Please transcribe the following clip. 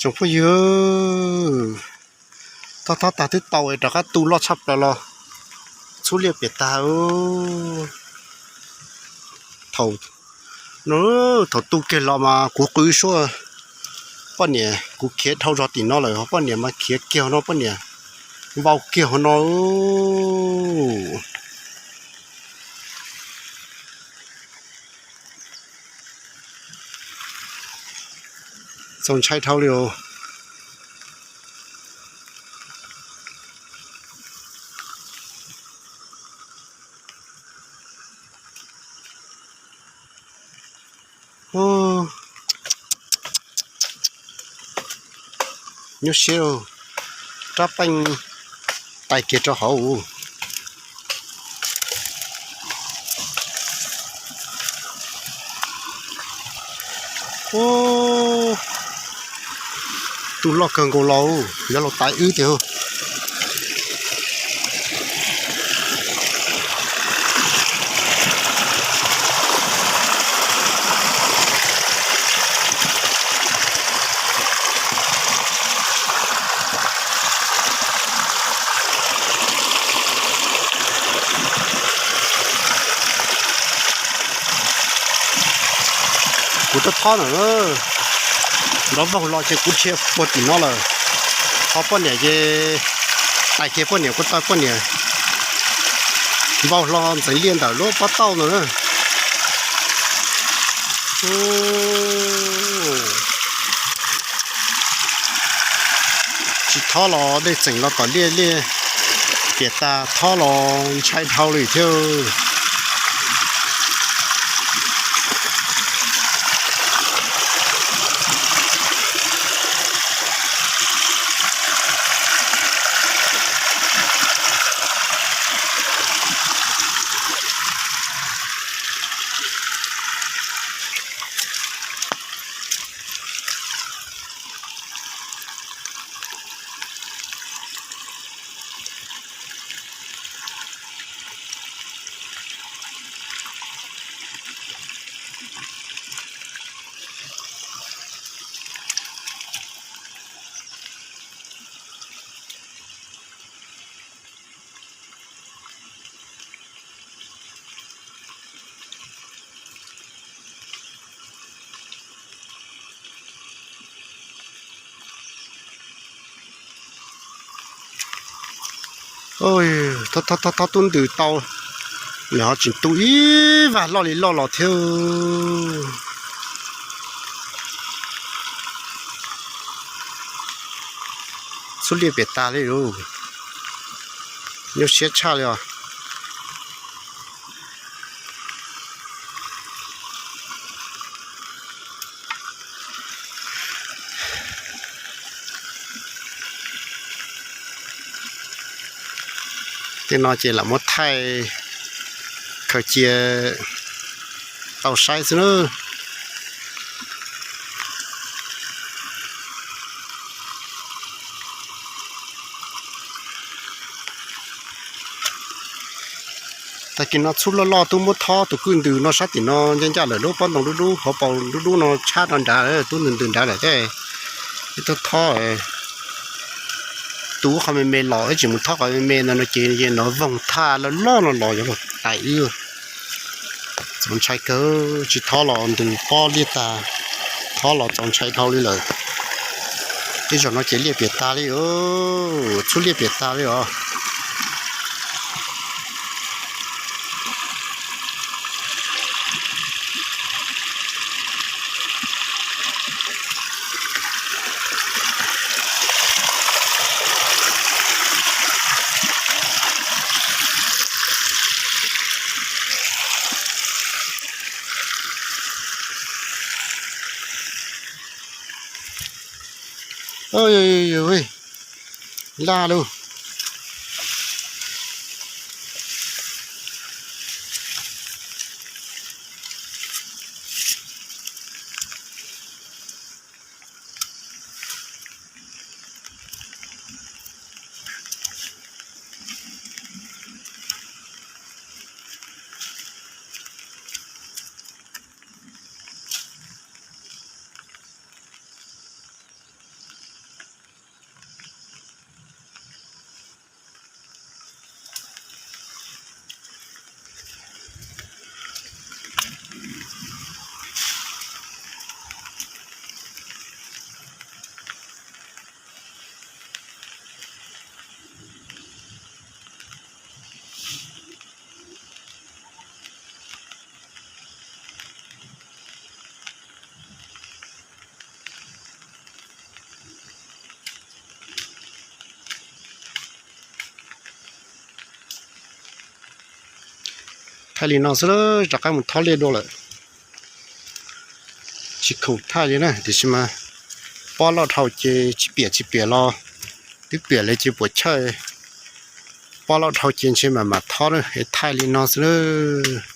Tsoom phooj ywg, thov thov tag twb tau rov qab tu loj tshaj plaws los txhub liaj piam tag. Thaum, thaum tu kiag los mas kuv qw suab poj niam, kuv khiav dhau zog tim no lawm, poj niam mas khiav kiag no, poj niam vau kiag hauv no. Txaus ntshai dhau li os. Nyuaj siab, rab peej tais kiag rau hauv. Tu loj kawg nkaus los, yuav luag tais wb tiag. Kuv tuaj thob na, nrov voog los ces kuv dhia puag tim no lawm. Ho poj niam ces, tais kiag poj niam kuv taw poj niam vau hlo ntxeev liaj ntawm lub pob tauj ntawd na. Tsis thob los dej txeem los kom liaj liaj piam tas, thob los ntshai dhau li thiab. Thob, thob, thob tub ntws tau, lawv ho tseem tu ib vag loj li loj los thiab. Xub liaj piam tas li, nyuaj siab tshaj li os. Tej no ces lam muab thaij khaws cia tau saib xwb na. Tag kis no txhub loj loj twb muab thob tus kwj ntws no sab tim no ncaj ncaj lawm, lub pob ntoo dub dub hauv paus dub dub no tshab rau nrad, tub ntws ntws nrad lawm thiab. Ib tug thob tus qhov me me los, ib tsis mus thob qhov me me ntawd no ces nov voog thaj loj loj no los yuav luag tais wb. Txaus ntshai kawg, tsis thob los ntws pob liaj tag, thob los txaus ntshai dhau li lawm. Tej zaum no ces liaj piam tag li, txhub liaj piam tag li os. Laj lug. Thaij li no xwb, rov qab mus thob liaj dua lawm. Tsis khoom thaij li na, tiam sis mas pob loj dhau ces tsis piam tsis piam los, twb piam li ces puas chawj. Pob loj dhau ces ntshe mam mam thob na, es thaij li no xwb lawm.